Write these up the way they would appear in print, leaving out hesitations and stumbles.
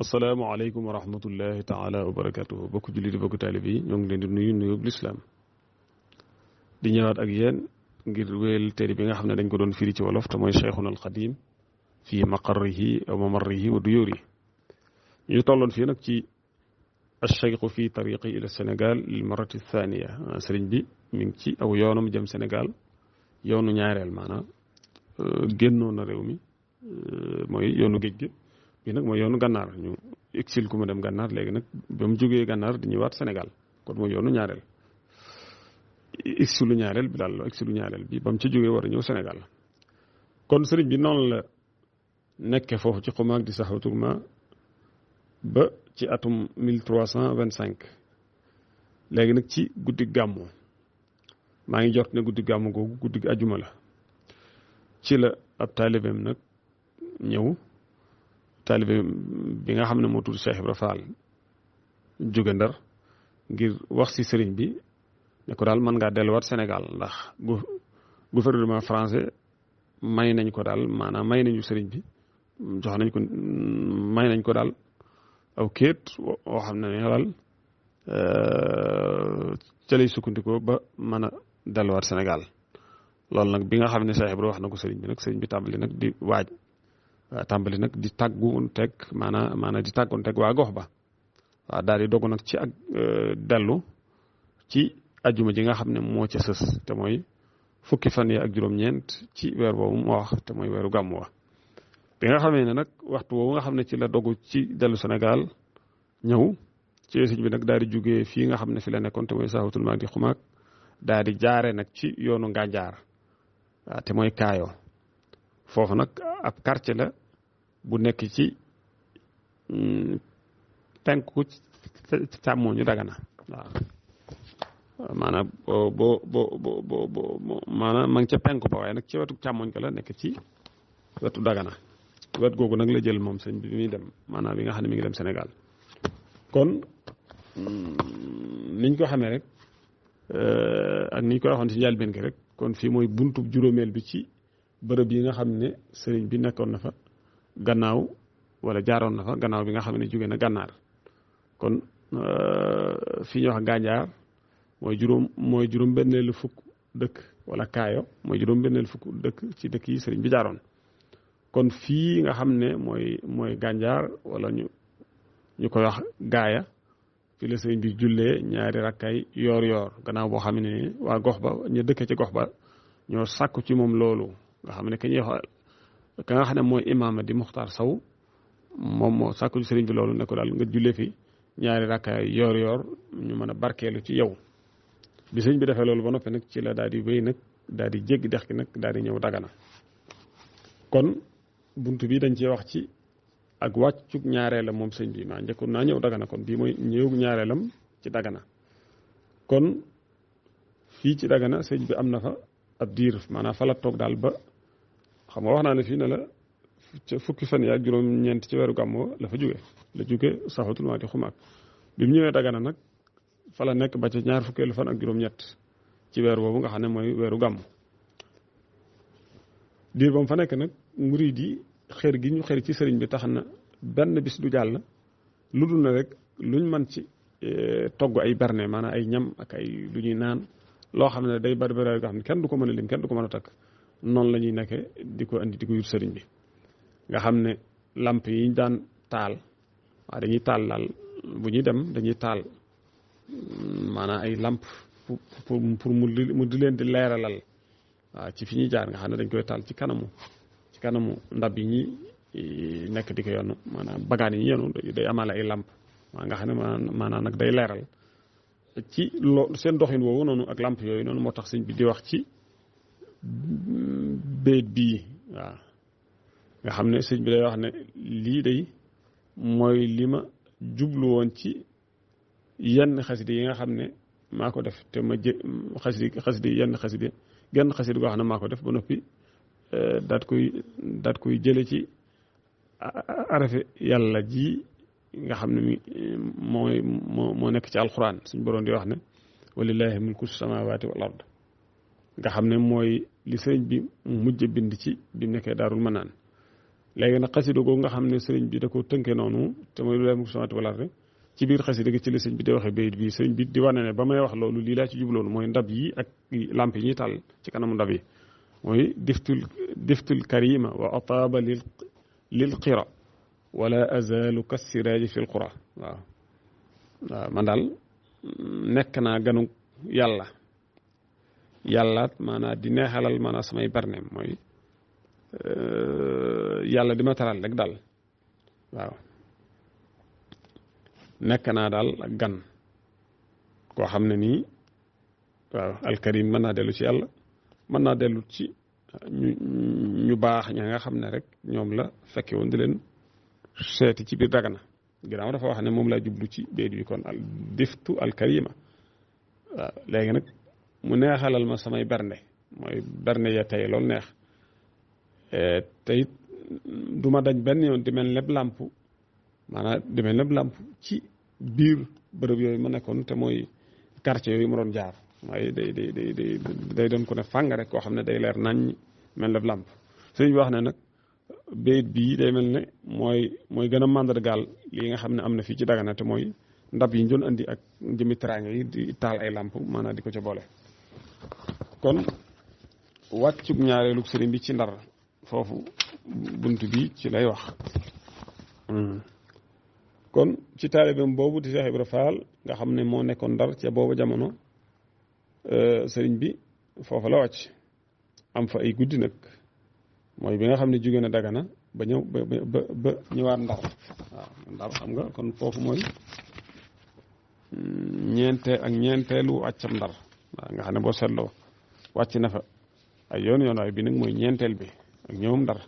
asalaamaaleykum wa rahmatullahi taala wa barakatuhu bokk julli di bokk taalib yi ñoo ngi leen di nuyu nuyub lislaam di ñëwaat ak yéen ngir wéyal téere bi nga xam ne dañ ko doon firi ci wolof te mooy cheikhuna alxadim fii maqarrihi aw mamarrihi wa duyuri ñu tolloon fii nag ci alcheikhu fii tariqi ila Sénégal lil marati thaniya sëriñ bi mi ngi ci aw yoonam jëm Sénégal yoonu ñaareel maanaam génnoon na réew mi mooy yoonu géej gi bii nag mooy yoonu gànnaar ñu exil ku mu dem gànnaar léegi nag ba mu jógee gànnaar di ñëwaat Sénégal kon mooy yoonu ñaareel exilu ñaareel bi daal exilu ñaareel bi ba mu ci jógee war a ñëw Sénégal kon sëriñ bi noonu la nekkee foofu ci xumaag di saxawatul ma ba ci atum 1325 léegi nag ci guddi gàmmu maa ngi jot ne guddi gàmmu googu guddi ajuma la ci la ab taalibeem nag ñëw taalibe bi nga xam ne moo tudd Cheikh Ibra Fall jóge Ndar ngir wax ci sëriñ bi ne ko daal mën ngaa delluwaat Sénégal ndax gouvernement français may nañ ko daal maanaam may nañu sëriñ bi jox nañ ko may nañ ko daal aw kéet woo xam ne daal ca lay sukkandikoo ba mën a delluwaat Sénégal loolu nag bi nga xam ne Cheikh Ibra wax na ko sëriñ bi nag sëriñ bi tàmbali nag di waaj tàmbali nag di tàggunteg maanaam di tàggunteg waa gox ba waaw daal di dogu nag ci ak dellu ci ajuma ji nga xam ne moo ca sës te mooy fukki fan yi ak juróom-ñeent ci weer boobu mu wax te mooy weeru gàmmu wa bi nga xamee ne nag waxtu woowu nga xam ne ci la dogu ci dellu Sénégal ñëw ci sëñ bi nag daal di jugee fii nga xam ne fi la nekkoon te mooy saawatul maag di xumaag daal di jaare nag ci yoonu Ngànjaar waaw te mooy Kaayo foofu nag ab quartier la bu nekk ci penku càmmoñu Dagana waaw maanaam maanaam ma ngi ca penku ba waaye nag ci wetu càmmoñ ko la nekk ci wetu Dagana wet googu nag la jël moom sëñ bi muy dem maanaam bi nga xam ne mi ngi dem Sénégal kon niñ ko xamee rek ak niñ ko waxoon ci njëlbéen gi rek kon fii mooy buntub juróomeel bi ci bërëb yi nga xam ne sëriñ bi nekkoon na fa gannaaw wala jaaroon na fa gannaaw bi nga xam ne jóge na gànnaar kon fii ñuy wax Ngànjaar mooy juróom benneelu fukk dëkk wala Kaayo mooy juróom benneelu fukk dëkk ci dëkk yi sëriñ bi jaaroon kon fii nga xam ne mooy Ngànjaar wala ñu koy wax Gaaya fii la sëriñ bi jullee ñaari rakkay yoor gannaaw boo xam ne waa gox ba ñu dëkk ci gox ba ñoo sàkku ci moom loolu nga xam ne ka nga xam ne mooy imaama di Muxtaar Saw moom moo sàkku ci sëriñ bi loolu ne ko daal nga jullee fi ñaari rakkaay yoor ñu mën a barkeelu ci yow bi sëriñ bi defee loolu ba noppi nag ci la daal di wéy nag daal di jéggi dex gi nag daal di ñëw Dagana kon bunt bi dañ cee wax ci ak wàccug ñaareelam moom sëñ bi maa njëkkoon naa ñëw Dagana kon bii mooy ñëw ñaareelam ci Dagana kon fii ci Dagana sëñ bi am na fa ab diir maanaam fa la toog daal ba xam nga wax naa ne fii ne la ca fukki fan yi ak juróom-ñeent ci weeru gàmmu la fa jóge saxatul maa di xumaag bi mu ñëwee Dagana nag fa la nekk ba ca ñaar fukkeelu fan ak juróom-ñett ci weer boobu nga xam ne mooy weeru gàmmu diir ba mu fa nekk nag murid yi xër gi ñu xër ci sëriñ bi tax na benn bis du jàll lu dul na rek luñ mën ci togg ay berne maanaam ay ñam ak ay lu ñuy naan loo xam ne day bari nga xam ne kenn du ko mën a lim kenn du ko mën a takk noonu la ñuy nekkee di ko andi di ko yut sëriñ bi nga xam ne lamp yi ñu daan taal waaw dañuy taal daal bu ñuy dem dañuy taal maanaam ay lamp pour mu di leen di leeralal waaw ci fi ñuy jaar nga xam ne dañ koy taal ci kanamu ndab yi ñi nekk di ko yonu maanaam bagaan yi yenu day amaale ay lamp waa nga xam ne maanaam nag day leeral ci seen doxin woowu noonu ak lamp yooyu noonu moo tax sëñ bi di wax ci béyt bii waaw nga xam ne sëñ bi day wax ne lii day mooy li ma jublu woon ci yenn xasida yi nga xam ne maa ko def te ma xasida yenn xasida genn xasida goo xam ne maa ko def ba noppi daat koy jële ci arafe yàlla ji nga xam ne mi moo nekk ci alxuraan suñ boroom di wax ne walillahi mulku samawati wal ard nga xam ne mooy li sëriñ bi mujj bind ci bi mu nekkee daarul manaan léegi nag xasida googu nga xam ne sëriñ bi da ko tënkee noonu te mooy lu lay mu samati wala ci biir xasida gi ci la sëriñ bi di waxee bayit bi sëriñ bi di wane ne ba may wax loolu lii laa ci jubloon mooy ndab yi ak lamp yi ñuy tàll ci kanamu ndab yi mooy diftul karima wa ataaba lil qira wala azalu kassiraaji fil qura waaw man daal nekk naa ganu yàllaat maanaam di neexalal maanaam samay barneem mooy yàlla di ma taral rek daal waaw nekk naa daal ak gan koo xam ne nii waaw alkarim mën naa dellu ci yàlla mën naa dellu ci ñu baax ña nga xam ne rek ñoom la fekke woon di leen seeti ci biir Dagana ginnaaw dafa wax ne moom laa jublu ci béykat bi kon diftu alkarima waaw léegi nag mu neexalal ma samay bernde mooy bernde ya tey loolu neex te it du ma dañ benn yoon di mel ne làmp maanaam di mel ne làmp ci biir bërëb yooyu ma nekkoon te mooy quartier yooyu ma doon jaar waaye day doon ko ne fàng rek koo xam ne day leer nañ mel ne làmp sëñ bi wax ne nag béyit bii day mel ne mooy gën a màndargaal lii nga xam ne am na fii ci Dagana te mooy ndab yi ñu doon andi ak jëmi teraanga yi di taal ay làmp maanaam di ko ca boole. kon wàccub ñaareelu sëriñ bi ci Ndar foofu bunt bi ci lay wax kon ci taalibeem boobu di Cheikh Ibra Fall nga xam ne moo nekkoon Ndar ca boobu jamono sëriñ bi foofu la wàcc am fa ay guddi nag mooy bi nga xam ne jóge na Dagana ba ñëw ba ñëwaat Ndar waaw Ndar xam nga kon foofu mooy ñeenteelu wàccam Ndar waaw nga xam ne boo seetloo wàcc na fa ay yoon waaye bi nag mooy ñeenteel bi ak ñëwam Ndar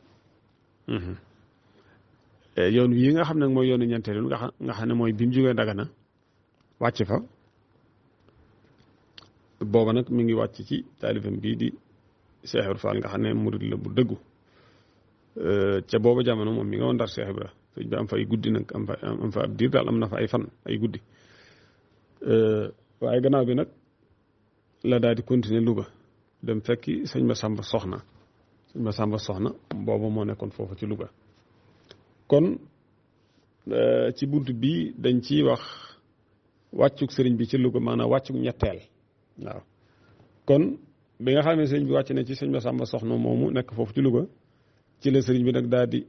yoon wii nga xam ne mooy yoonu ñeenteel nga xam ne mooy bi mu jógee Dagana wàcc fa booba nag mi ngi wàcc ci taalifam bii di Cheikh Ibra Fall nga xam ne murid la bu dëggu ca booba jamono moom mi nga woon Ndar Cheikh Ibra sëñ bi am fa ay guddi nag am fa ab diir daal am na fa ay fan ay guddi waaye gannaaw bi nag la daal di continuer Louga dem fekki sëñ Massamba Soxna booba moo nekkoon foofu ci Louga kon ci bunt bi dañ ciy wax wàccug sëriñ bi ci Louga maanaam wàccug ñetteel waaw kon bi nga xam ne sëriñ bi wàcc na ci sëñ Massamba Soxna moomu nekk foofu ci Louga ci la sëriñ bi nag daal di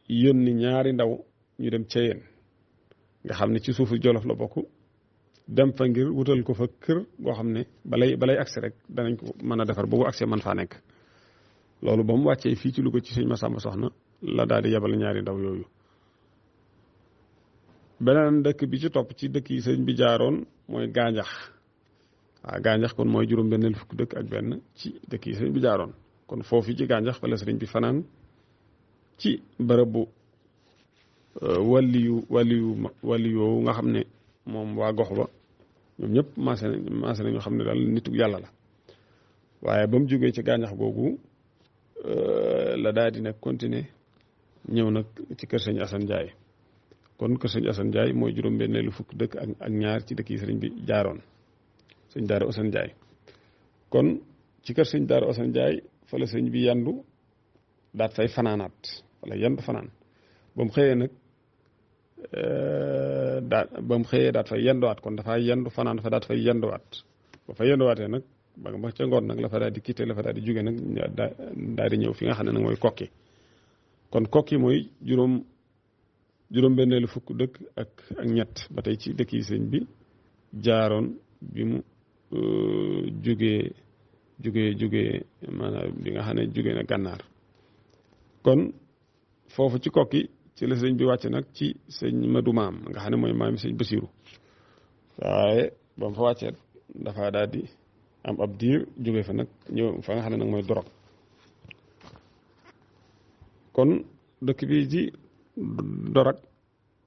yónni ñaari ndaw ñu dem Ceyeen nga xam ne ci suufu Jolof la bokk dem fa ngir wutal ko fa kër goo xam ne balay agsi rek danañ ko mën a defar boobu agsi man faa nekk loolu ba mu wàccee fii ci Louga ci sëñ Massamba Soxna la daal di yebal ñaari ndaw yooyu beneen dëkk bi ci topp ci dëkk yi sëñ bi jaaroon mooy Gànjax waaw Gànjax kon mooy juróom-benneel fukk dëkk ak benn ci dëkk yi sëñ bi jaaroon kon foofu ci Gànjax fa la sëriñ bi fanaan ci bërëb bu wàlliyu nga xam ne moom waa gox ba ñoom ñëpp maase nañu xam ne daal nitu yàlla la waaye ba mu jógee ci Gànjax googu la daal di nag continuer ñëw nag ci kër sëñ Assane Ndiaye kon kër sëñ Assane Ndiaye mooy juróom-benneelu fukk dëkk ak ñaar ci dëkk yi sëriñ bi jaaroon sëñ Daara Assane Ndiaye kon ci kër sëñ Daara Assane Ndiaye fa la sëñ bi yandu daat fay fanaanaat wala yandu fanaan ba mu xëyee nag daat fay yenduwaat kon dafa yendu fanaan dafa daat fay yenduwaat ba fa yenduwaatee nag ba ca ngoon nag la fa daal di quitté la fa daal di jóge nag daal di ñëw fi nga xam ne nag mooy kokki kon kokki mooy juróom-benneelu fukk dëkk ak ñett ba tey ci dëkk yi sëñ bi jaaroon bi mu jógee maanaam bi nga xam ne jóge na gànnaar kon foofu ci kokki ci la sëñ bi wàcc nag ci sëñ Madu Maam nga xam ne mooy maam sëñ Basiiru waaye ba mu fa wàccee dafa daal di am ab diir jóge fa nag ñëw fa nga xam ne nag mooy Dorog kon dëkk bi ci Dorog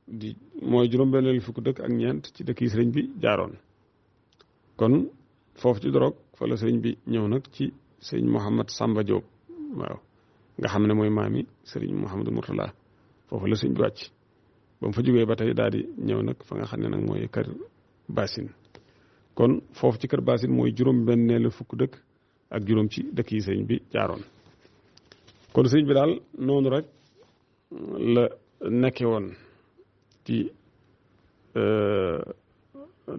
di mooy juróom-benneelu fukk dëkk ak ñeent ci dëkk yi sëriñ bi jaaroon kon foofu ci Dorog fa la sëriñ bi ñëw nag ci sëñ Mouhamad Samba Diop waaw nga xam ne mooy maami sëriñ Mouhamadou Mourtala foofu la sëñ bi wàcc ba mu fa jógee ba tey daal di ñëw nag fa nga xam ne nag mooy kër Basin kon foofu ci kër Basin mooy juróom-benneelu fukk dëkk ak juróom ci dëkk yi sëñ bi jaaroon kon sëñ bi daal noonu rek la nekke woon ci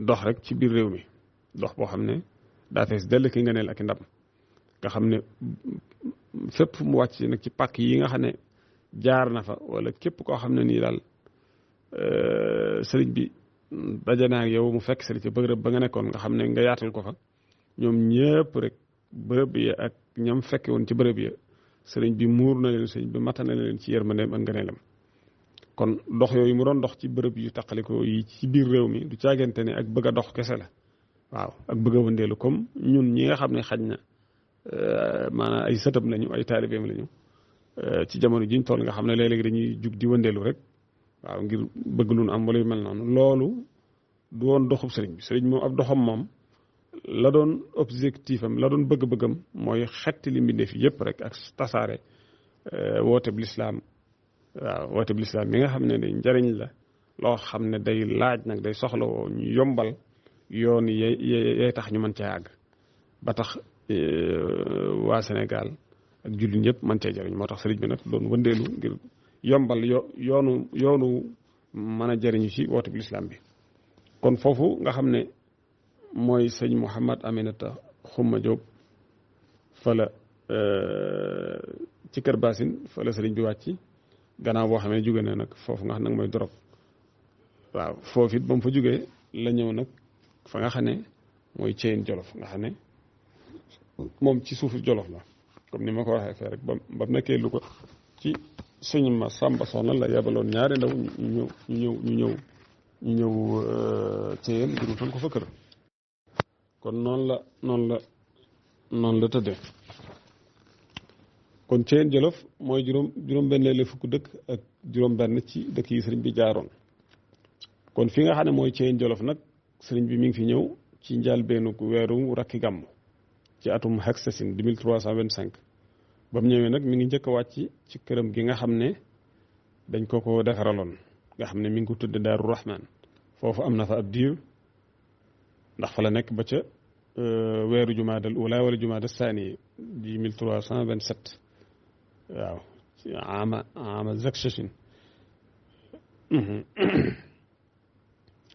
dox rek ci biir réew mi dox boo xam ne daa fees dell ki ngëneel ak i ndam nga xam ne fépp fu mu wàcc nag ci pàkk yi nga xam ne jaar na fa wala képp koo xam ne nii daal sëriñ bi daje naa ak yow mu fekk sëriñ ci bërëb ba nga nekkoon nga xam ne nga yaatal ko fa ñoom ñëpp rek bërëb yi ak ñam fekke woon ci bërëb yi sëriñ bi muur na leen sëriñ bi matal na leen ci yërmandeem ak ngëneelam kon dox yooyu mu doon dox ci bërëb yu taqaliko yi ci biir réew mi du caagante ne ak bëgg a dox kese la waaw ak bëgg a wëndeelu comme ñun ñi nga xam ne xaj na maanaam ay sëtam lañu ay taalibeem lañu ci jamono jiñ toll nga xam ne léeg-léeg dañuy jug di wëndeelu rek waaw ngir bëgg lu nu am wala yu mel noonu loolu du woon doxub sëriñ bi sëriñ moom ab doxam moom la doon objectif am la doon bëgg-bëggam mooy xetti li mbindeef yëpp rek ak tasaare wooteb lislaam waaw wooteb lislaam mi nga xam ne day njariñ la loo xam ne day laaj nag day soxla woo ñu yombal yoon yay tax ñu mën cee àgg ba tax waa Sénégal ak jullit ñëpp mën cee jariñ moo tax sëriñ bi nag doon wëndeelu ngir yombal yoonu mën a jariñu ci wooteb lislaam bi kon foofu nga xam ne mooy sëñ Mouhamad Aminata Xuma Diop fa la ci Kër Basin fa la sëriñ bi wàcc gannaaw boo xam ne jóge na nag foofu nga xam nag mooy dorog waaw foofu it ba mu fa jógee la ñëw nag fa nga xam ne mooy Ceyin Jolof nga xam ne moom ci suufu Jolof la comme ni ma ko waxee fee rek ba mu nekkee lu ko ci sëñ ma Samba Soxna la yabaloon ñaari ndaw ñu ñëw Ceyin ngir wutal ko fa kër kon noonu la tëddee kon Ceyin Jolof mooy juróom-benn fukk dëkk ak juróom-benn ci dëkk yi sëriñ bi jaaroon kon fi nga xam ne mooy Ceyin Jolof nag sëriñ bi mi ngi fi ñëw ci njëlbéenu weeru rakki gàmm ci atum Hexasin di 1325 ba mu ñëwee nag mi ngi njëkk a wàcc ci këram gi nga xam ne dañ ko defaraloon nga xam ne mi ngi ko tudd Daaru Rahman foofu am na fa ab diir ndax fa la nekk ba ca weeru jumaadal ula wala jumaadal saani di 1327 waaw ci ama Hexasin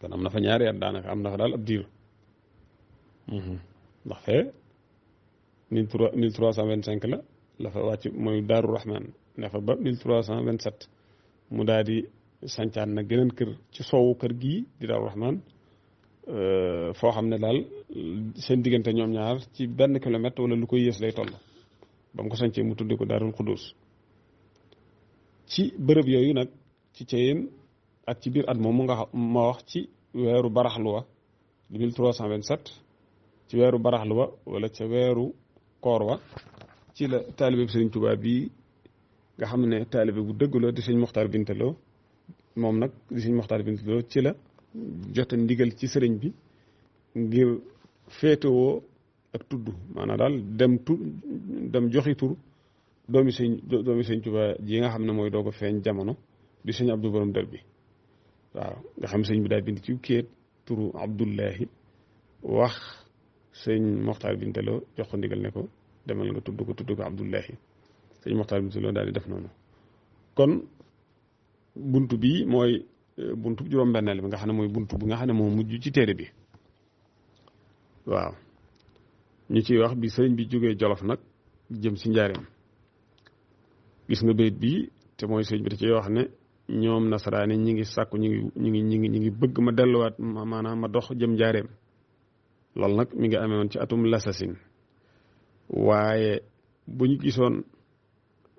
kon am na fa ñaari at daanaka am na fa daal ab diir ndax fee 1325 la fa wàcc mooy Daaru Rahman ne fa ba 1327 mu daal di sancaan nag geneen kër ci soowu kër gii di Daaru Rahman foo xam ne daal seen diggante ñoom ñaar ci benn kilomètre wala lu ko yées lay toll ba mu ko sancee mu tudde ko Daarul Xudus ci bërëb yooyu nag ci Ceyin ak ci biir at moom mu nga ma wax ci weeru baraxluwa di 1327 ci weeru baraxluwa wala ca weeru koor wa ci la taalibe bi Sëriñ Tuubaa bii nga xam ne taalibe bu dëgg la di Sëriñ Moxtaar Bintaloo moom nag di Sëriñ Moxtaar Bintaloo ci la jote ndigal ci sëriñ bi ngir féetewoo ak tudd maanaam daal dem joxi tur doomi Sëriñ Tuubaa ji nga xam ne mooy doog a feeñ jamono di Sëriñ Abdu Borom Dër bi waaw nga xam sëriñ bi daal bind ci kéet turu Abdullahi wax Sëriñ Moxtaar Bintaloo jox ko ndigal ne ko demal nga tudd ko Abdullahi Sëriñ Moxtaar Bintaloo daal di def noonu kon buntu bi mooy buntu juróom-benneel bi nga xam ne mooy buntu bi nga xam ne moo mujj ci téere bi waaw ñu ciy wax bi sëriñ bi jógee Jolof nag jëm si njaareem gis nga bayit bi te mooy sëriñ bi da ciy wax ne ñoom nasaraani ñi ngi sàkku ñi ngi bëgg ma delluwaat maanaam ma dox jëm njaareem loolu nag mi ngi amee woon ci atum lasasin waaye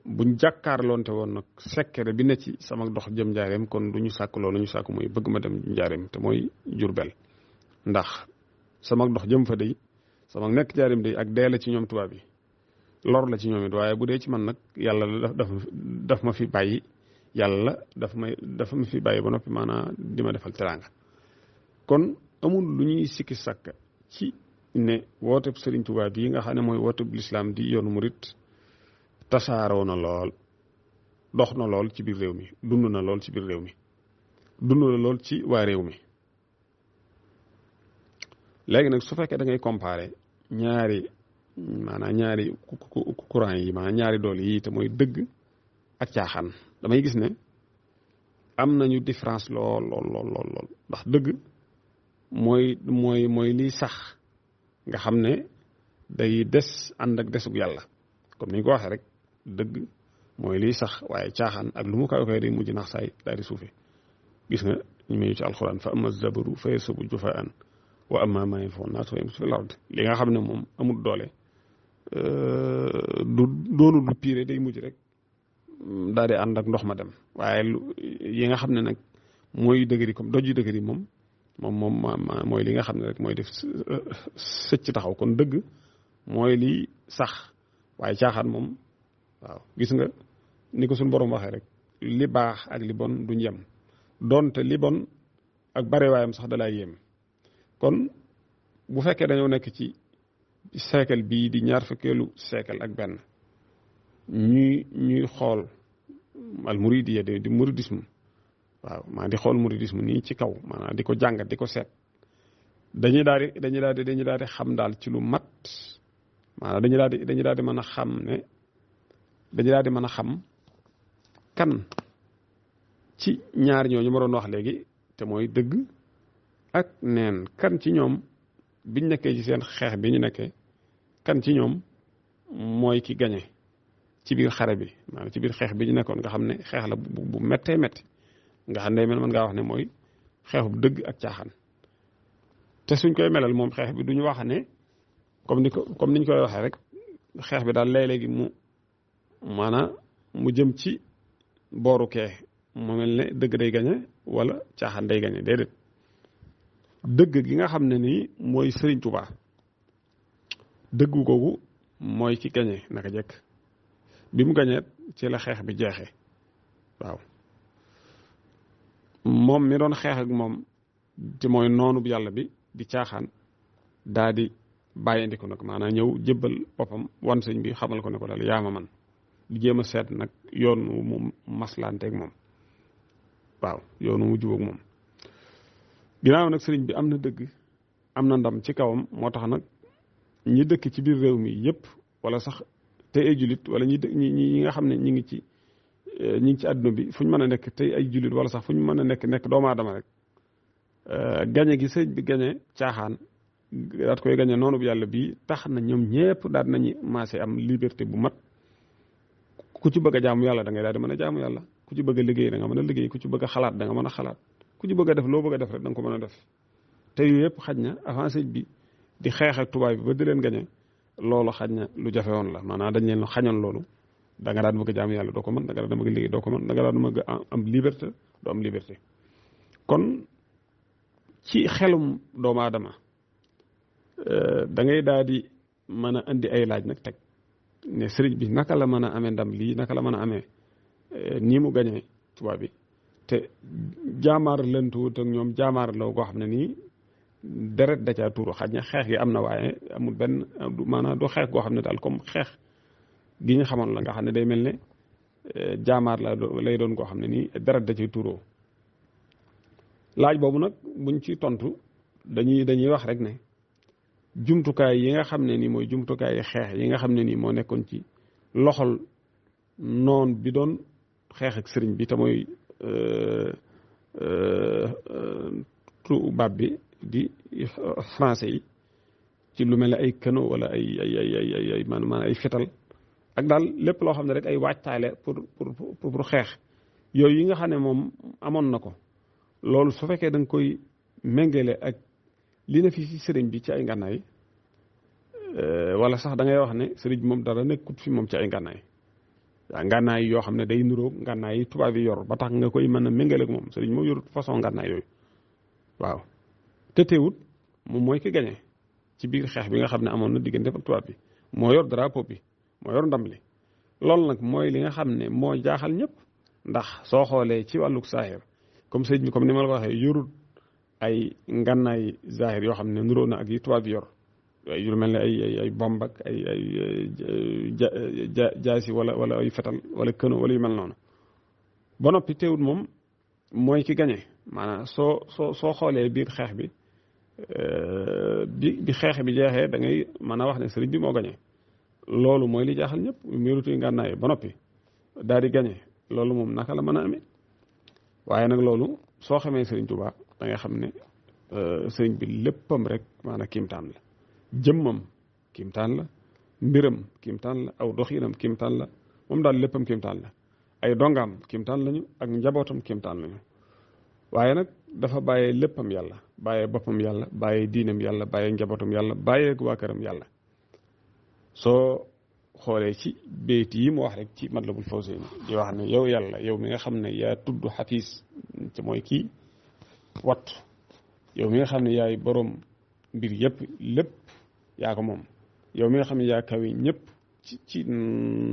buñ jàkkaarloonte woon nag sekkere bi ne ci sama dox jëm njaareem kon du ñu sàkk loolu ñu sàkk mooy bëgg ma dem njaareem te mooy Jurbel ndax sama dox jëm fa day sama nekk njaareem day ak dee la ci ñoom tubaab yi lor la ci ñoom it waaye bu dee ci man nag yàlla daf ma fi bàyyi yàlla dafa ma fi bàyyi ba noppi maanaam di ma defal teraanga kon amul lu ñuy sikki sàkk ci ne wooteb Sëriñ Tuubaa bii nga xam ne mooy wooteb lislaam di yoonu murit tasaaroo na lool dox na lool ci biir réew mi dund na lool ci biir réew mi dund na lool ci waa réew mi léegi nag su fekkee da ngay comparer ñaari courant yi maanaam ñaari doole yi te mooy dëgg ak caaxaan damay gis ne am nañu différence lool ndax dëgg mooy liy sax nga xam ne day des ànd ak desug yàlla comme ni ñu ko waxee rek dëgg mooy liy sax waaye caaxaan ak lu mu kaw koy day mujj nax saay daal di suufe gis nga ñu meñu ci alxuraan fa ama zabaru fa yasubu jufaan wa amma maa yanfa'u naas fa yamkusu fil ard li nga xam ne moom amul doole doonul lu piire day mujj rek daal di ànd ak ndox ma dem waaye yi nga xam ne nag mooy dëgëri comme doj yu dëgëri moom mooy li nga xam ne rek mooy def sëcc taxaw kon dëgg mooy li sax waaye caaxaan moom waaw gis nga ni ko suñu borom waxee rek li baax ak li bon duñ yem donte li bon ak bare waayam sax dalay yem kon bu fekkee dañoo nekk ci siècle bii di ñaar fukkeelu siècle ak benn ñuy xool al muridiyya di muridisme waaw maa di xool muridisme nii ci kaw maanaam di ko jàngat di ko seet dañuy daal di xam daal ci lu mat maanaam dañuy daal di mën a xam ne dañuy daal di mën a xam kan ci ñaar ñooñu ma doon wax léegi te mooy dëgg ak neen kan ci ñoom biñ nekkee ci seen xeex bi ñu nekkee kan ci ñoom mooy ki gañe ci biir xare bi maanaam ci biir xeex bi ñu nekkoon nga xam ne xeex la bu méttee métti nga xam ne mën ngaa wax ne mooy xeexu dëgg ak caaxaan te suñ koy melal moom xeex bi duñu wax ne comme niñ koy waxee rek xeex bi daal léeg-léegi mu jëm ci booru kee mu mel ne dëgg day gañe wala caaxaan day gañe déedéet dëgg gi nga xam ne nii mooy Sëriñ Tuubaa dëggu googu mooy ci gañe naka jekk bi mu gañee ci la xeex bi jeexee waaw moom mi doon xeex ak moom te mooy noonu bu yàlla bi di caaxaan daa di bàyyindi ko nag maanaam ñëw jébbal boppam wan sëñ bi xamal ko ne ko daal yaa ma man di jéem a seet nag yoon mu maslanteeg moom waaw yoonu mu jubóog moom ginnaaw nag sëriñ bi am na dëgg am na ndam ci kawam moo tax nag ñi dëkk ci biir réew mi yëpp wala sax te ay jullit wala ñi nga xam ne ñi ngi ci àdduna bi fu ñu mën a nekk tey ay jullit wala sax fu ñu mën a nekk doomu aadama rek gañe gi sëriñ bi gañe caaxaan daat koy gañe noonu bu yàlla bii tax na ñoom ñëpp daal nañu maase am liberté bu mat ku ci bëgg a jaamu yàlla da ngay daal di mën a jaamu yàlla ku ci bëgg a liggéey da nga mën a liggéey ku ci bëgg a xalaat da nga mën a xalaat ku ci bëgg a def loo bëgg a def rek da nga ko mën a def te yooyu yëpp xaj na avant sëñ bi di xeex ak tubaab bi ba di leen gañe loolu xaj na lu jafe woon la maanaam dañ leen xañoon loolu da nga daan bëgg a jaamu yàlla doo ko mën da nga daan bëgg a liggéey doo ko mën da nga daan bëgg a am liberté doo am liberté kon ci xelum doomu aadama da ngay daal di mën a indi ay laaj nag teg ne sëriñ bi naka la mën a amee ndam lii naka la mën a amee nii mu gañee tubaab bi te jaamaar lëntuwut ak ñoom jaamaar la goo xam ne nii deret da caa tuuru xaj na xeex gi am na waaye amul benn maanaam du xeex goo xam ne daal comme xeex gi ñu xamoon la nga xam ne day mel ne jaamaar la lay doon goo xam ne nii deret da cay tuuroo laaj boobu nag buñ ci tontu dañuy wax rek ne jumtukaay yi nga xam ne nii mooy jumtukaay yi xeex yi nga xam ne nii moo nekkoon ci loxol noon bi doon xeex ak sëriñ bi te mooy tubaab bi di français yi ci lu mel ne ay kano wala ay maanaam ay fetal ak daal lépp loo xam ne rek ay waajtaale pour xeex yooyu yi nga xam ne moom amoon na ko loolu su fekkee da nga koy méngale ak li na fi si sëriñ bi ci ay ngànnaay wala sax da ngay wax ne sëriñ bi moom dara nekkut fi moom ci ay ngànnaay waaw ngànnaay yoo xam ne day nuróog ngànnaay yi tubaab yi yor ba tax nga koy mën a méngale ak moom sëriñ moom yorut façon ngànnaay yooyu waaw te teewut moom mooy ki gañe ci biir xeex bi nga xam ne amoon na diggante ak tubaab bi moo yor drapeau bi moo yor ndam li loolu nag mooy li nga xam ne moo jaaxal ñëpp ndax soo xoolee ci wàlluk saahir comme sëriñ bi comme ni ma la ko waxee yorut ay ngànnaay zahir yoo xam ne nuróo na ak yi tubaab bi yor yu mel ne ay bomb ak ay jaasi wala ay fetal wala këno wala yu mel noonu ba noppi teewut moom mooy ki gañe maanaam soo xoolee biir xeex bi bi xeex bi jeexee da ngay mën a wax ne sëriñ bi moo gañe loolu mooy li jaaxal ñëpp mérutuy ngànnaay ba noppi daal di gañe loolu moom naka la mën a amee waaye nag loolu soo xamee Sëriñ Tuubaa da nga xam ne sëriñ bi léppam rek maanaam kiimtaan la jëmmam kiimtaan la mbiram kiimtaan la aw doxinam kiimtaan la moom daal léppam kiimtaan la ay dongaam kiimtaan lañu ak njabootam kiimtaan lañu waaye nag dafa bàyyee léppam yàlla bàyyee boppam yàlla bàyyee diinam yàlla bàyyee njabootam yàlla bàyyee waa këram yàlla soo xoolee ci béyt yi mu wax rek ci Matlabul Fawzayni di wax ne yow yàlla yow mi nga xam ne yaa tudd xafiis ci mooy kii wattu yow mi nga xam ne yaay boroom mbir yëpp lépp yaa ko moom yow mi nga xam ne yaa kawi ñëpp ci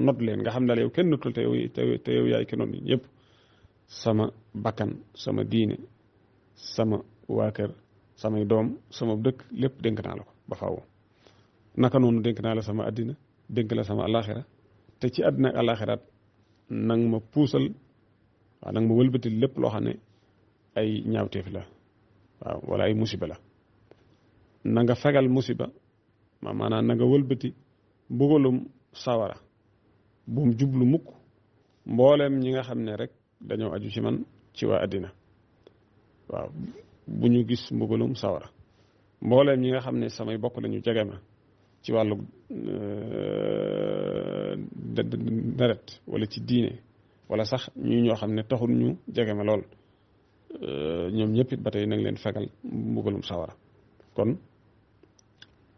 not leen nga xam daal yow kenn notul te yow yaay kenn not ñëpp sama bakkan sama diine sama waa kër samay doom sama dëkk lépp dénk naa la ko ba faaw naka noonu dénk naa la sama àddina dénk la sama alaxira te ci àddina ak alaxiraat nang ma puusal waaw nang ma wëlbati lépp loo xam ne ay ñaawteef la waaw wala ay musiba la na nga fegal musiba maanaam na nga wëlbati mbugalum sawara bum jublu mukk mbooleem ñi nga xam ne rek dañoo aju ci man ci waa àddina waaw bu ñu gis mbugalum sawara mbooleem ñi nga xam ne samay bokk lañu jege ma ci wàllu deret wala ci diine wala sax ñoo xam ne taxul ñu jege ma lool ñoom ñëpp it ba tey nag leen fegal mbugalum sawara kon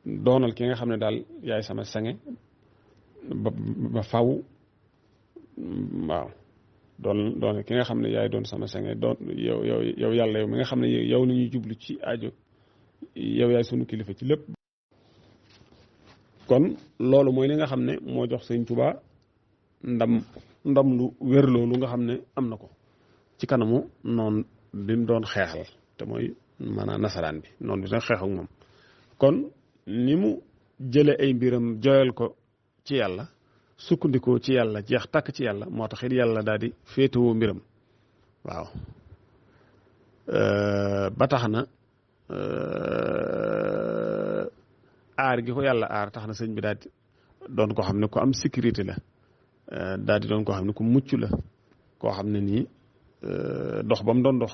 doonal ki nga xam ne daal yaay sama sange ba faw waaw doonal ki nga xam ne yaay doon sama sange doon yow yàlla yow mi nga xam ne yow la ñuy jublu ci aajo yow yaay sunu kilifa ci lépp kon loolu mooy li nga xam ne moo jox Sëñ Tuubaa ndam lu wér loolu nga xam ne am na ko ci kanamu noonu bi mu doon xeexal te mooy maanaam nasaraan bi noonu bi sax xeex ak moom kon ni mu jële ay mbiram joyal ko ci yàlla sukkandikoo ci yàlla jeex tàkk ci yàlla moo tax it yàlla daal di féetewoo mbiram waaw ba tax na aar gi ko yàlla aar tax na sëñ bi daal di doon koo xam ne ku am sécurité la daal di doon koo xam ne ku mucc la koo xam ne nii dox ba mu doon dox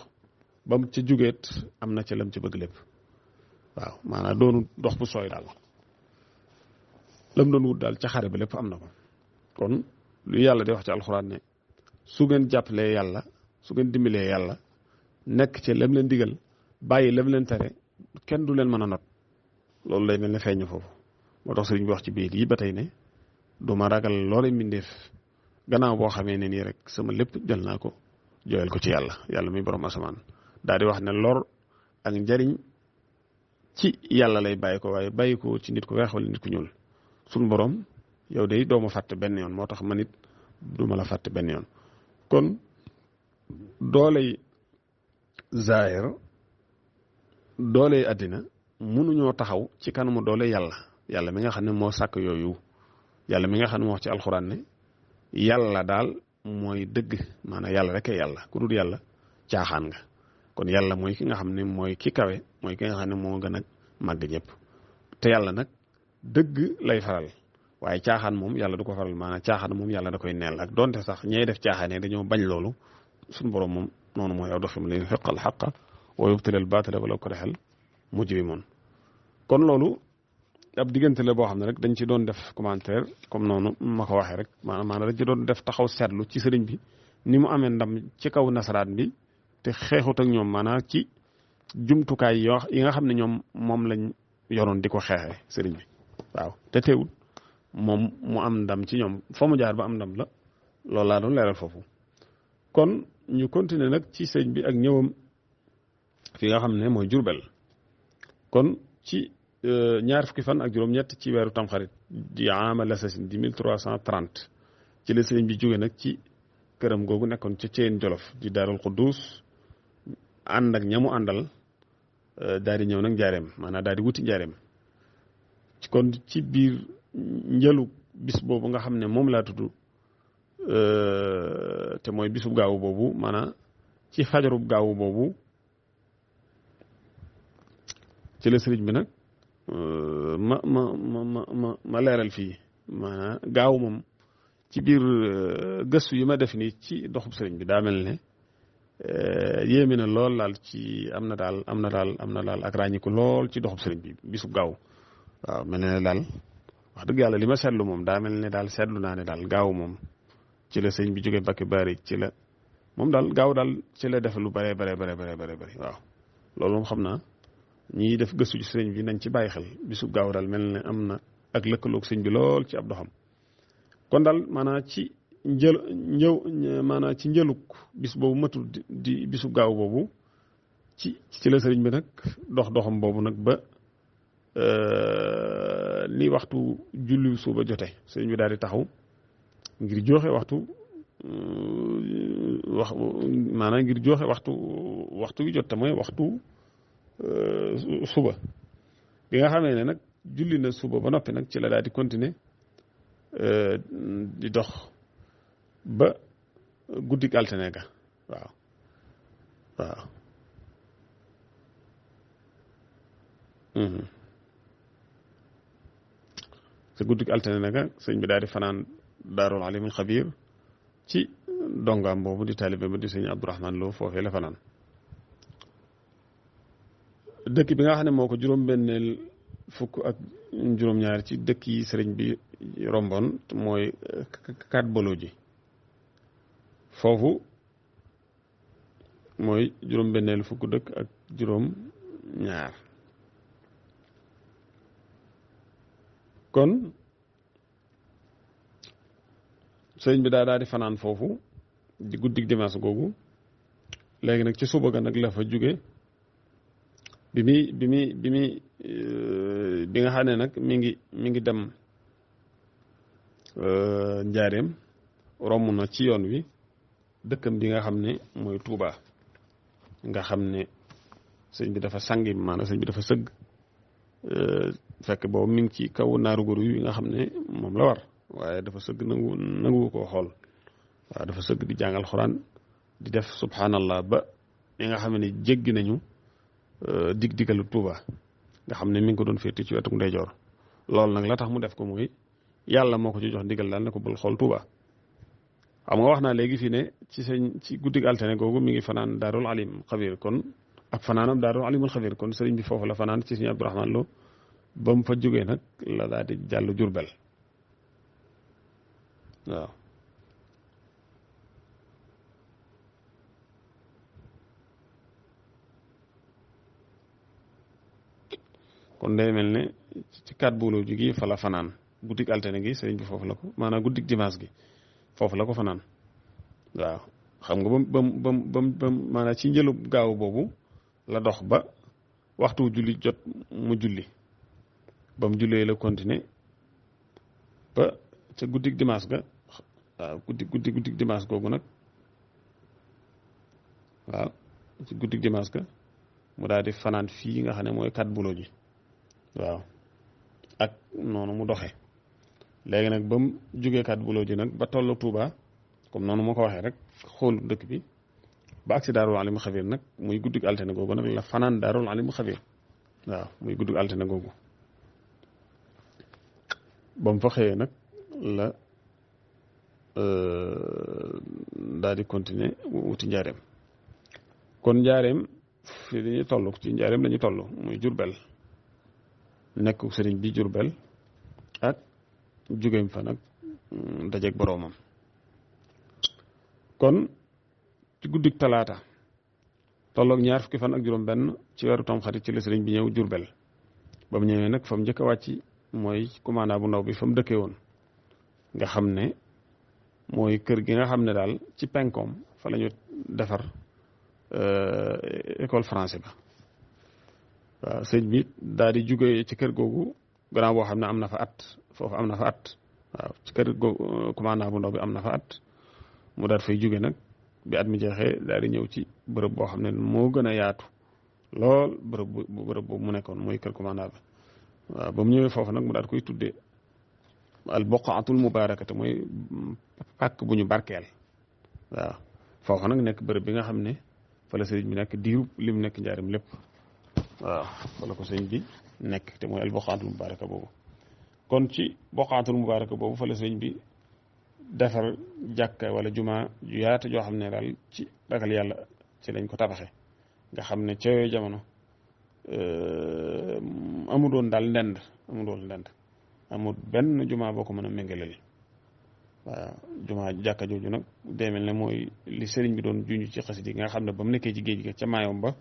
ba mu ca jugeet am na ca lam ci bëgg lépp waaw maanaam doonu dox bu sooy daal lam doon wut daal ca xare ba lépp am na ko kon lu yàlla di wax ci alxuraan ne su ngeen jàppalee yàlla su ngeen dimbalee yàlla nekk ci lam leen digal bàyyi lam leen tere kenn du leen mën a not loolu lay mel ne feeñ foofu moo tax sëriñ bi wax ci biir yi ba tey ne du ma ragal loole mbindeef gannaaw boo xamee ne nii rek sama lépp jël naa ko jooyal ko ci yàlla yàlla muy borom asamaan daal di wax ne lor ak njariñ ci yàlla lay bàyyi ko waaye bàyyi ko ci nit ku weex wala nit ku ñuul suñ borom yow day doo ma fàtte benn yoon moo tax man it du ma la fàtte benn yoon kon dooley zaahir dooley àddina mënuñoo taxaw ci kanamu doole yàlla mi nga xam ne moo sàkk yooyu yàlla mi nga xam ne moo wax ci alxuraan ne yàlla daal mooy dëgg maanaam yàlla rek yàlla ku dul yàlla caaxaan nga kon yàlla mooy ki nga xam ne mooy ki kawe mooy ki nga xam ne moo gën a màgg ñëpp te yàlla nag dëgg lay faral waaye caaxaan moom yàlla du ko faral maanaam caaxaan moom yàlla da koy neel ak donte sax ñey def caaxaane dañoo bañ loolu suñu borom moom noonu mooy aw doxim li yuhiqqal haqqa wa yubtilal baatila walaw karihal mujrimuun kon loolu ab diggante la boo xam ne rek dañ ci doon def commentaire comme noonu ma ko waxee rek maanaam dañ ci doon def taxaw seetlu ci sëriñ bi ni mu amee ndam ci kaw nasaraan bi te xeexut ak ñoom maanaam ci jumtukaay yi nga xam ne ñoom moom lañ yoroon di ko xeexee sëriñ bi waaw te teewul moom mu am ndam ci ñoom fa mu jaar ba am ndam la loolu laa doon leeral foofu kon ñu continuer nag ci sëriñ bi ak ñëwam fi nga xam ne mooy Jurbel kon ci ñaar fukki fan ak juróom-ñett ci weeru tamxarit di amal asasin di 1330 ci la sëriñ bi jóge nag ci këram googu nekkoon ca Ceen Jolof di Daarul Xuddus ànd ak ñamu àndal daal di ñëw nag njaareem maanaam daal di wuti njaareem kon ci biir njëlu bis boobu nga xam ne moom laa tudd te mooy bisub gaawu boobu maanaam ci fajarub gaawu boobu ci la sëriñ bi nag ma leeral fii maanaam gaaw moom ci biir gëstu yi ma def nii ci doxub sëriñ bi daa mel ne yéeme na lool daal ci am na daal ak ràññiku lool ci doxub sëriñ bi bisub gaaw waaw mel ne daal wax dëgg yàlla li ma seetlu moom daa mel ne daal seetlu naa ne daal gaaw moom ci la sëriñ bi jógee Mbàkke Bari ci la moom daal gaaw daal ci la def lu bare waaw loolu moom xam naa ñii def gëstu ci sëriñ bi nañ ci bàyyi xel bisub gaaw daal mel ne am na ak lëkkaloog sëriñ bi lool ci ab doxam kon daal maanaam ci maanaam ci njëluk bis boobu matul di bisu gaaw boobu ci la sëriñ bi nag doxam boobu nag ba ni waxtu julli suba jote sëriñ bi daal di taxaw ngir joxe ngir joxe waxtu wi jot te mooy waxtu suba bi nga xamee ne nag julli na suba ba noppi nag ci la daal di continuer di dox ba guddik altine ga waaw sa guddik altine ga sëñ bi daal di fanaan daarul alimul xabir ci dongaam boobu di taalibe ba di sëñ Abdourahman Lo foofee la fanaan dëkk bi nga xam ne moo ko juróom-benneel fukk ak juróom-ñaar ci dëkk yi sëriñ bi romboon mooy kat bolo ji foofu mooy juróom-benneel fukk dëkk ak juróom-ñaar kon sëriñ bi daal di fanaan foofu di guddik dimanche googu léegi nag ci suba ga nag la fa jóge bi nga xam ne nag mi ngi dem njaareem romb na ci yoon wi dëkkam bi nga xam ne mooy Touba nga xam ne sëñ bi dafa sangi maanaam sëñ bi dafa sëgg fekk boobu mi ngi ci kaw naaru góor yi nga xam ne moom la war waaye dafa sëgg nangu koo xool waaw dafa sëgg di jàngal xuraan di def subhanallah ba li nga xam ne jéggi nañu digalu Touba nga xam ne mi ngi ko doon féete ci wetu ndeyjoor loolu nag la tax mu def ko mooy yàlla moo ko ci jox ndigal daal ne ko bul xool Touba xam nga wax naa léegi fii ne ci guddig altine googu mi ngi fanaan daarul alim xabir kon ak fanaanam daarul alimul xabir kon sëriñ bi foofu la fanaan ci sëriñ Abdourahman Lo ba mu fa jógee nag la daal di jàll Jurbel waaw kon day mel ne ci kat booloo ji gi fa la fanaan guddik altine gi sëriñ bi foofu la ko maanaam guddik dimanche gi foofu la ko fanaan waaw xam nga bam maanaam ci njëlu gaaw boobu la dox ba waxtu julli jot mu julli ba mu jullee la continuer ba ca guddik dimanche ga waaw guddik dimanche googu nag waaw ci guddik dimanche ga mu daal di fanaan fii nga xam ne mooy kat bulo ji waaw ak noonu mu doxe léegi nag ba mu jógee kat bulo ji nag ba tollu Touba comme noonu moo ko waxee rek xool dëkk bi ba agsi daarul alim xabir nag muy guddik altine googu nag la fanaan daarul alim xabir waaw muy guddik altine googu ba mu fa xëyee nag la daal di continuer wuti njaareem kon njaareem fi dañuy toll ci njaareem lañu toll muy Jurbel nekk sëriñ bi Jurbel ak jógeem fa nag dajeeg boroomam kon ci guddik talaata tolloog ñaar fukki fan ak juróom benn ci weeru Tamxarit ci la sëriñ bi ñëw Jurbel ba mu ñëwee nag fa mu njëkk a wàcc mooy commandant bu ndaw bi fa mu dëkkee woon nga xam ne mooy kër gi nga xam ne daal ci penkoom fa la ñu defar école français ba waaw sëñ bi daal di jóge ci kër googu gannaaw boo xam ne am na fa at foofu am na fa at waaw ci kër googu commandant bu ndaw bi am na fa at mu daal fay jóge nag bi at mi jeexee daal di ñëw ci bërëb boo xam ne moo gën a yaatu lool bërëb boobu mu nekkoon mooy kër commandant ba waaw ba mu ñëwee foofu nag mu daal koy tuddee al boqaatul mubaarakate mooy pàkk bu ñu barkeel waaw foofu nag nekk bërëb bi nga xam ne fa la sëriñ bi nekk diirub li mu nekk njaarim lépp waaw fa la ko sëriñ bi nekk te mooy al boqaatul mubaaraka boobu kon ci boqaatul mubaaraka boobu fa la sëriñ bi defar jàkka wala juma ju yaatu joo xam ne daal ci ragal yàlla ci lañ ko tabaxe nga xam ne ca yooyu jamono amul woon daal ndend amul benn juma boo ko mën a méngaleel waaw juma jàkka jooju nag demel ne mooy li sëriñ bi doon junj ci xasida nga xam ne ba mu nekkee ci géej gi ca maayom ba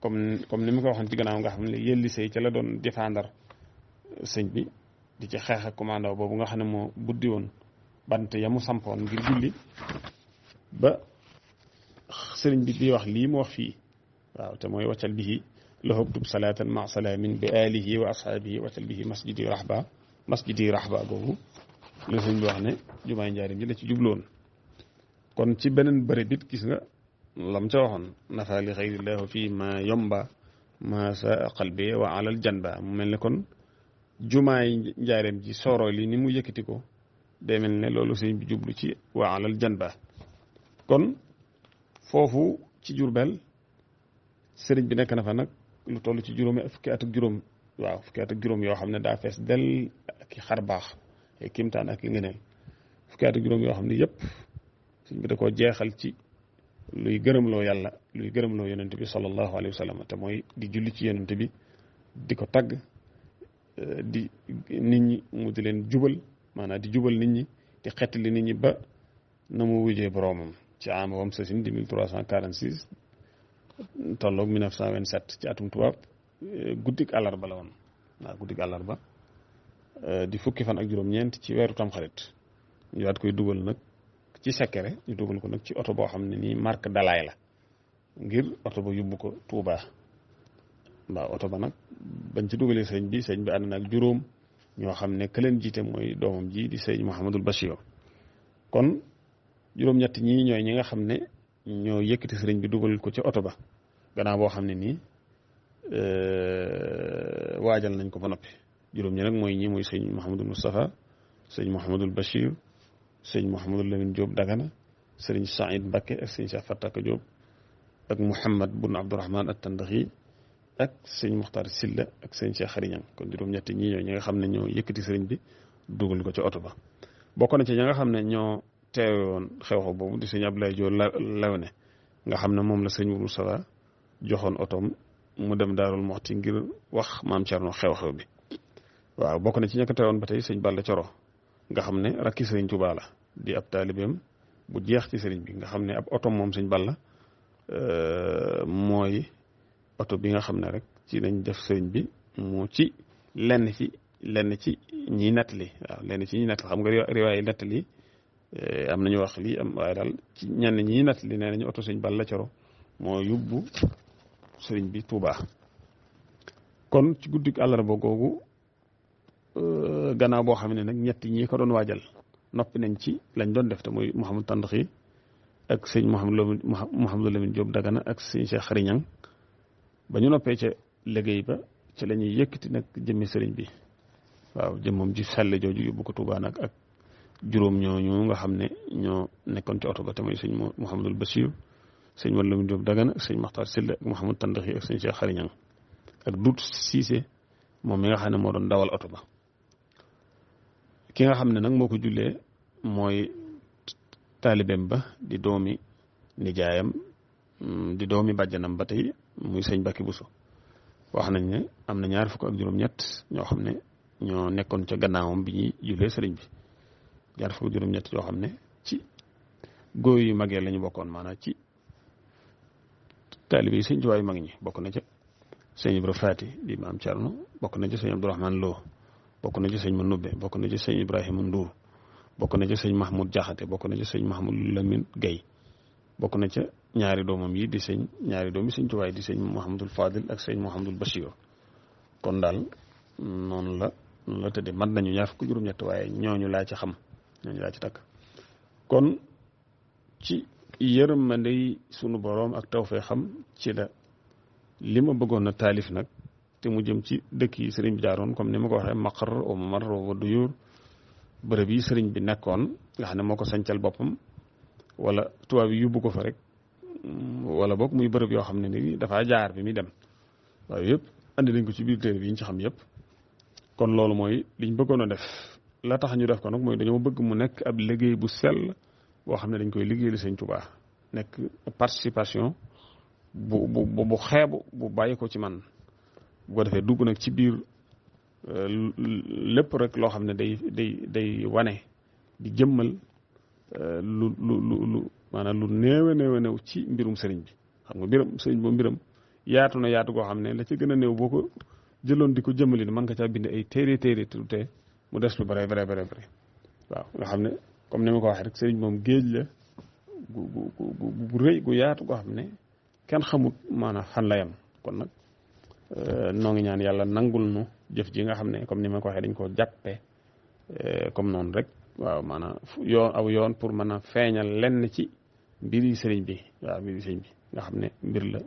comme ni ma ko waxoon ci gannaaw nga xam ne yëlli sëy ca la doon défendre sëñ bi di ci xeex ak commando boobu nga xam ne moo buddi woon bant ya mu sampoon ngir julli ba sëriñ bi di wax lii mu wax fii waaw te mooy waccal bihi lahoktub salatan ma salaamin bi alihi wa ashaabihi waccal bihi masjidi rahba boobu la sëñ bi wax ne jumaay njaarim ji la ci jubloon kon ci beneen bërëb it gis nga lam ca waxoon nafa li xayrillahu fii ma yomba ma sa qalbi wa alal janba mu mel ne kon jumaay njaareem ji sooro li ni mu yëkkati ko day mel ne loolu sëñ bi jublu ci wa alal janba kon foofu ci Jurbel sëriñ bi nekk na fa nag lu toll ci fukki at ak juróom yoo xam ne daa fees del ak i xar baax ay kimtaan ak i ngëneel fukki at ak juróom yoo xam ne yëpp sëñ bi da koo jeexal ci luy gërëmloo yàlla luy gërëmloo yonent bi sallallahu alayhi wa sallam te mooy di julli ci yonent bi di ko tagg di nit ñi mu di leen jubal maanaam di jubal nit ñi di xettali nit ñi ba na mu wujjee boroomam ci ama wam sasin di 1346 tolloog 1927 ci atum tubaab guddik àllarba la woon waaw guddik àllarba di fukki fan ak juróom-ñeent ci weeru tamxarit ñu waat koy dugal nag ci sekkere ñu dugal ko nag ci oto boo xam ne nii marque Dalaay la ngir oto ba yóbbu ko Touba waaw oto ba nag bañ ci dugalee sëñ bi ànd na ak juróom ñoo xam ne ka leen jiite mooy doomam ji di sëñ Mouhamadul Bachir kon juróom-ñett ñii ñooy ñi nga xam ne ñoo yëkkati sëriñ bi dugal ko ci oto ba gannaaw boo xam ne nii waajal nañ ko ba noppi juróom ñi nag mooy ñi mooy sëñ Mouhamadul Moustapha sëñ Mouhamadul Bachir sëñ Mouhamadul Lamine Diop Dagana sëriñ Saïd Mbacké ak sëñ Cheikh Fataka Diop ak Mouhamad bun Abdourahman at-Tandaxi ak sëñ Muxtaar Silla ak sëñ Cheikh Xariñang kon juróom-ñett ñi ñooy ñi nga xam ne ñoo yëkkati sëriñ bi dugal ko ci oto ba bokk na ci ñi nga xam ne ñoo teewe woon xew-xew boobu di sëñ Abdoulaye Diop Lawne nga xam ne moom la sëñ Moussa joxoon otoom mu dem Daarul Moxti ngir wax maam Cerno xew-xew bi waaw bokk na ci ña ko teewoon ba tey sëñ Balla Coro nga xam ne rakki sëriñ Tuubaa la di ab taalibeem bu jeex ci sëriñ bi nga xam ne ab oto moom sëñ Balla mooy oto bi nga xam ne rek ci lañ def sëriñ bi mu ci lenn ci ñiy nettali waaw lenn ci ñiy nettali xam nga riwaay nettali am nañu wax lii am waaye daal ci ñenn ñiy nettali nee nañu oto sëñ Balla Coro moo yóbbu sëriñ bi Tuubaa kon ci guddik àllarba googu gannaaw boo xam ne nag ñett ñi ko doon waajal noppi nañ ci lañ doon def te mooy Mouhamadou Tandaxi ak sëñ Mouhamadou Lamine Diop Dagana ak sëñ Cheikh Xariñang ba ñu noppee ca liggéey ba ci la ñuy yëkkati nag jëmmi sëriñ bi waaw jëmmam ji sell jooju yóbbu ko Tuubaa nag ak juróom ñooñu nga xam ne ñoo nekkoon ci oto ba te mooy sëñ Mouhamadul Bachir sëñ Mouhamadou Lamine Diop Dagana ak sëñ Makhtar Sylla ak Mouhamadou Tandaxi ak sëñ Cheikh Xariñang ak Dut Siise moom mi nga xam ne moo doon dawal oto ba ki nga xam ne nag moo ko jullee mooy taalibeem ba di doomi nijaayam di doomi bàjjanam ba tey muy sëñ Bakki Buso wax nañ ne am na ñaar fukk ak juróom-ñett ñoo xam ne ñoo nekkoon ca gannaawam bi ñuy jullee sëriñ bi ñaar fukk ak juróom-ñett yoo xam ne ci góor yu magee la ñu bokkoon maanaam ci taalibe yi sëñ Tuubaa yu mag ñi bokk na ca sëñ Ibra Faati di maam Cerno bokk na ca sëñ Abdourahman Lo bokk na ci sëñ Manubbe bokk na ci sëñ Ibrahima Ndour bokk na ci sëñ Mahmoud Jaxate bokk na ci sëñ Mahmoud Lamine Gueye bokk na ca ñaari doomam yi di ñaari doomi sëñ Tuubaa di sëñ Mouhamadul Fadil ak sëñ Mouhamadul Bachir kon daal noonu la tëddee mat nañu ñaar fukk juróom-ñett waaye ñooñu laa ci xam ñooñu laa ci takk kon ci yërmande sunu boroom ak tawfee xam ci la li ma bëggoon a taalif nag te mu jëm ci dëkk yi sëriñ bi jaaroon comme ni ma ko waxee maqar o mamar wa duyur bërëb yi sëriñ bi nekkoon nga xam ne moo ko sancal boppam wala tubaab yi yóbbu ko fa rek wala boog muy bërëb yoo xam ne ni dafaa jaar bi muy dem waaye yëpp andi nañ ko ci biir téere bi ñu ci xam yëpp kon loolu mooy liñ bëggoon a def la tax ñu def ko nag mooy dañoo bëgg mu nekk ab liggéey bu sell boo xam ne dañ koy liggéeyal Sëñ Tuubaa nekk participation bu xeebu bu bàyyi ko ci man bu ko defee dugg nag ci biir lépp rek loo xam ne day wane di jëmmal lu maanaam lu néew a néew ci mbirum sëriñ bi xam nga mbiram sëriñ boobu mbiram yaatu na yaatu goo xam ne la ci gën a néew boo ko jëloon di ko jëmmali mën nga caa bind ay téere te mu des lu bare waaw nga xam ne comme ni ma ko waxee rek sëriñ moom géej la bu rëy gu yaatu goo xam ne kenn xamut maanaam fan la yam kon nag noo ngi ñaan yàlla nangul nu jëf ji nga xam ne comme ni ma ko waxee dañ koo jàppe comme noonu rek waaw maanaam aw yoon pour mën a feeñal lenn ci mbiri sëriñ bi waaw mbiri sëriñ bi nga xam ne mbir la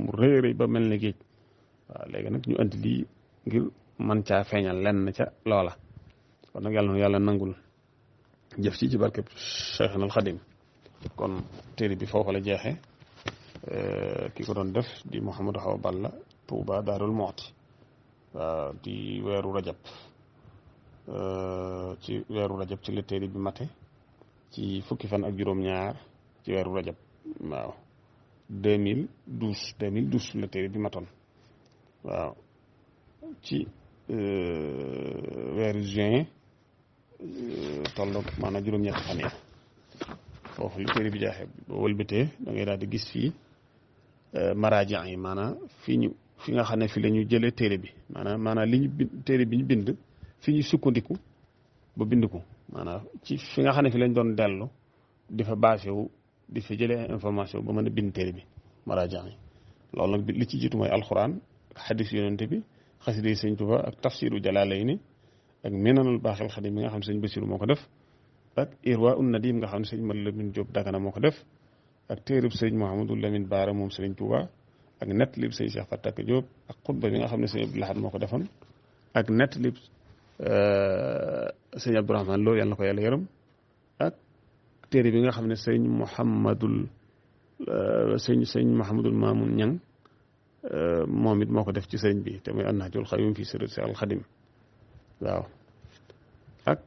mu rëy ba mel ne géej waaw léegi nag ñu andi lii ngir man caa feeñal lenn ca loola kon nag yàlla nangul jëf ci barkeb Cheikhna al Xadim kon téere bi foofu la jeexee ki ko doon def di Mouhamadou Awa Balla Touba Daarul Muxti waaw di weeru rajab ci la téere bi mate ci fukki fan ak juróom-ñaar ci weeru rajab waaw 2012 la téere bi matoon waaw ci weeru juin tolloog maanaam juróom-ñetti fan ya foofu li téere bi jaaxee boo wëlbatee da ngay daal di gis fii maraaji yi maanaam fi nga xam ne fi la ñu jëlee téere bi maanaam li ñu téere bi ñu bind fi ñu sukkandiku ba bind ko maanaam ci fi nga xam ne fi lañ doon dellu di fa basé wu di fa jëlee information ba mën a bind téere bi maraaji yi loolu nag li ci jiitu mooy alxuraan ak xadis yonente bi xasida yi Sëñ Tuubaa ak tafsiru Jalaalayni ak Minanul Baaxil Xadim bi nga xam ne Sëñ Basiru moo ko def ak Irwaa un Nadim nga xam ne Sëñ Madu Lamin Jóob Dagana moo ko def ak téereb Sëñ Mouhamadou Lamine Baara moom Sëriñ Tuubaa ak nettalib Sëñ Cheikh Fatak Jóob ak xutba bi nga xam ne Sëñ Abdou Lahad moo ko defoon ak nettalib Sëñ Abdourahmane Lo yàlla na ko yàlla yërëm ak téere bi nga xam ne Sëñ Mouhamadul Mamoun Ñang moom it moo ko def ci sëriñ bi te muy An-Nahjul Qayyum fii sirri Seex al Xadim waaw ak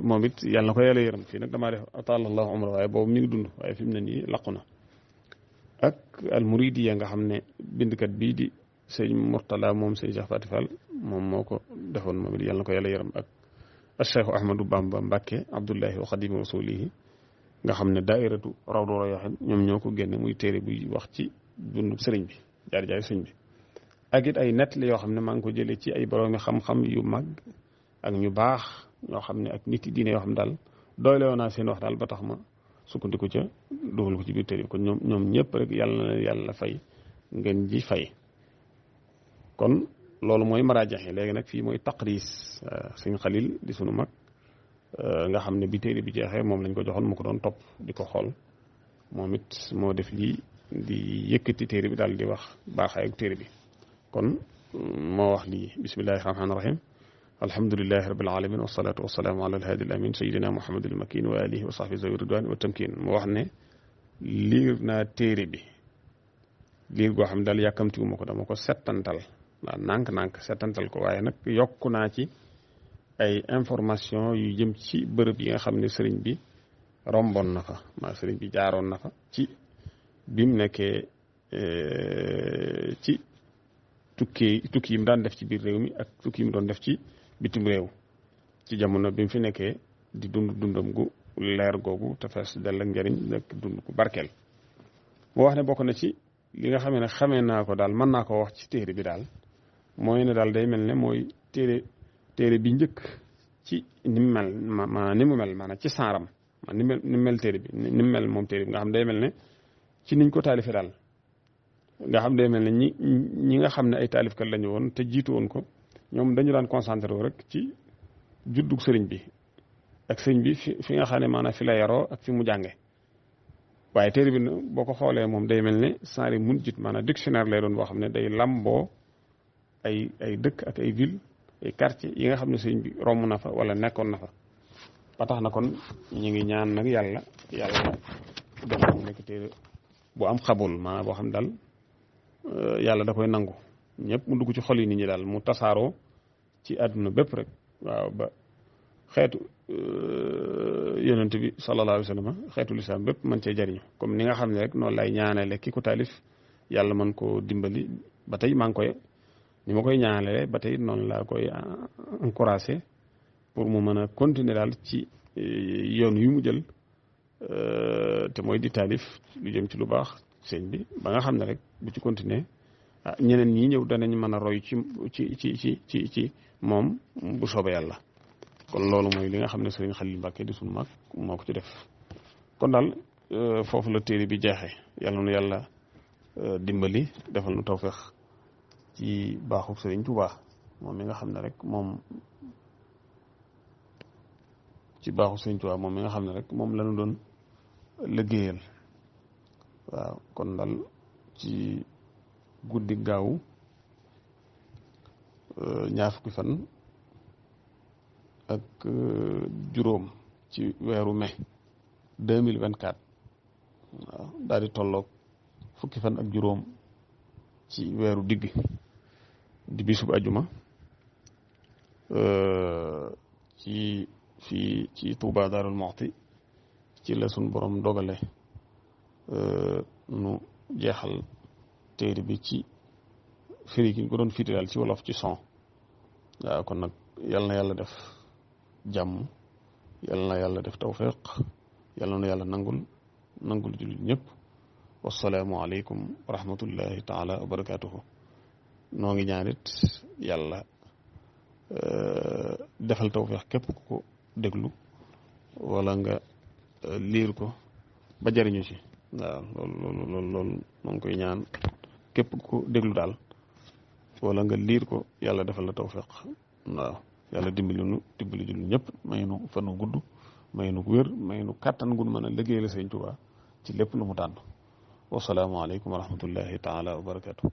moom it yàlla na ko yàlla yërëm fii nag damaa def ataalallahu umra waaye boobu mi ngi dund waaye fi mu ne nii laqu na ak almuridiya nga xam ne bindkat bii di sëñ Murtala moom sëñ Cheikh Faty Fall moom moo ko defoon moom it yàlla na ko yàlla yërëm ak Cheikh Ahmadou Bamba Mbacke Abdullahi wa Xadimu Rasulihi nga xam ne daairatu Rawdu Rayaahiin ñoom ñoo ko génne muy téere buy wax ci dundu sëriñ bi jaar sëriñ bi ak it ay nettali yoo xam ne maa ngi ko jëlee ci ay boroomi xam-xam yu mag ak ñu baax ñoo xam ne ak nit yi diine yoo xam ne daal doyloo naa seen wax daal ba tax ma sukkandiku ca dugal ko ci biir téere bi kon ñoom ñëpp rek yàlla na yàlla fay ngeen ji fay kon loolu mooy maraajax yi léegi nag fii mooy taqriis Sëñ Xalil di sunu mag nga xam ne bi téere bi jeexee moom lañ ko joxoon mu ko doon topp di ko xool moom it moo def lii di yëkkati téere bi daal di wax baaxaay ak téere bi kon moo wax lii bismillahi rahmaani rahim alhamdulilahi rabil alamin wasalaatu wasalaamu ala alhaadi al amin sayidina muhammadil makin wa alihi wa sahbi zawi ridwani wa tamkin mu wax ne liir naa téere bi liir goo xam ne daal yàkkamtiwu ma ko dama ko settantal waaw nànk settantal ko waaye nag yokku naa ci ay information yu jëm ci bërëb yi nga xam ne sëriñ bi romboon na fa sëriñ bi jaaroon na fa ci bi mu nekkee ci tukki yi mu daan def ci biir réew mi ak tukki yi mu doon def ci bitim réew ci jamono bi mu fi nekkee di dundam gu leer googu te fees dell ak njëriñ nekk dund gu barkeel moo wax ne bokk na ci li nga xamee ne xamee naa ko daal mën naa ko wax ci téere bi daal mooy ne daal day mel ne mooy téere bi njëkk ci ni mu mel maanaam ni mu mel maanaam ci saaram ni mu mel téere bi ni mu mel moom téere bi nga xam day mel ne ci niñ ko taalifee daal nga xam day mel ne ñi nga xam ne ay taalifkat lañu woon te jiitu woon ko ñoom dañu daan concentré wu rek ci juddug sëriñ bi ak sëriñ bi fi nga xam ne maanaam fi la yaroo ak fi mu jànge waaye téere bi boo ko xoolee moom day mel ne saari mun jit maanaam dictionnaire lay doon boo xam ne day lamboo ay dëkk ak ay ville ay quartier yi nga xam ne sëriñ bi romb na fa wala nekkoon na fa ba tax na kon ñu ngi ñaan nag yàlla def mu nekk téere bu am xabul maanaam boo xam ne daal yàlla da koy nangu ñëpp mu dugg ci xol yi nit ñi daal mu tasaaroo ci àdduna bépp rek waaw ba xeetu yonent bi sallallahu alayhi wa sallam xeetu lislaam bépp mën cee jariñu comme ni nga xam ne rek noonu lay ñaanale ki ko taalif yàlla mën koo dimbali ba tey maa ngi koy ni ma koy ñaanale ba tey noonu laa koy encouragé pour mu mën a continuer daal ci yoon yu mu jël te mooy di taalif lu jëm ci lu baax sëñ bi ba nga xam ne rek bu ci continuer ñeneen ñi ñëw danañ mën a roy ci moom bu soobee yàlla kon loolu mooy li nga xam ne sëriñ Xalil Mbàkke di sunu mag moo ko ci def kon daal foofu la téere bi jeexee yàlla nu yàlla dimbali defal nu tawfeex ci baaxu sëriñ Tuubaa moom mi nga xam ne rek moom ci baaxu sëriñ Tuubaa moom mi nga xam ne rek moom lañu doon liggéeyal waaw kon daal ci guddi gaaw ñaar fukki fan ak juróom ci weeru mai 2024 waaw daal di tolloog fukki fan ak juróom ci weeru digg di bisub ajuma ci fii ci Touba Darou Mouhty ci la sun borom dogale nu jeexal téere bi ci firi gi ñu ko doon firi daal ci wolof ci son waaw kon nag yal na yàlla def jàmm yal na yàlla def tawfiq yal na yàlla nangul jullit ñëpp wasalaamu aleykum wa rahmatullahi taala wa barakatuhu noo ngi ñaanit yàlla defal tawfiq képp ku ko déglu wala nga liir ko ba jariñu ci waaw loolu moo ngi koy ñaan képp ku ko déglu daal wala nga liir ko yàlla defal la tawfiq waaw yàlla dimbali jullit ñëpp may nu fanu gudd may nu wér may nu kàttan gun mën a liggéeyal Sëriñ Tuubaa ci lépp lu mu tànn wasalaamu aleykum wa rahmatullahi taala wa barakatuh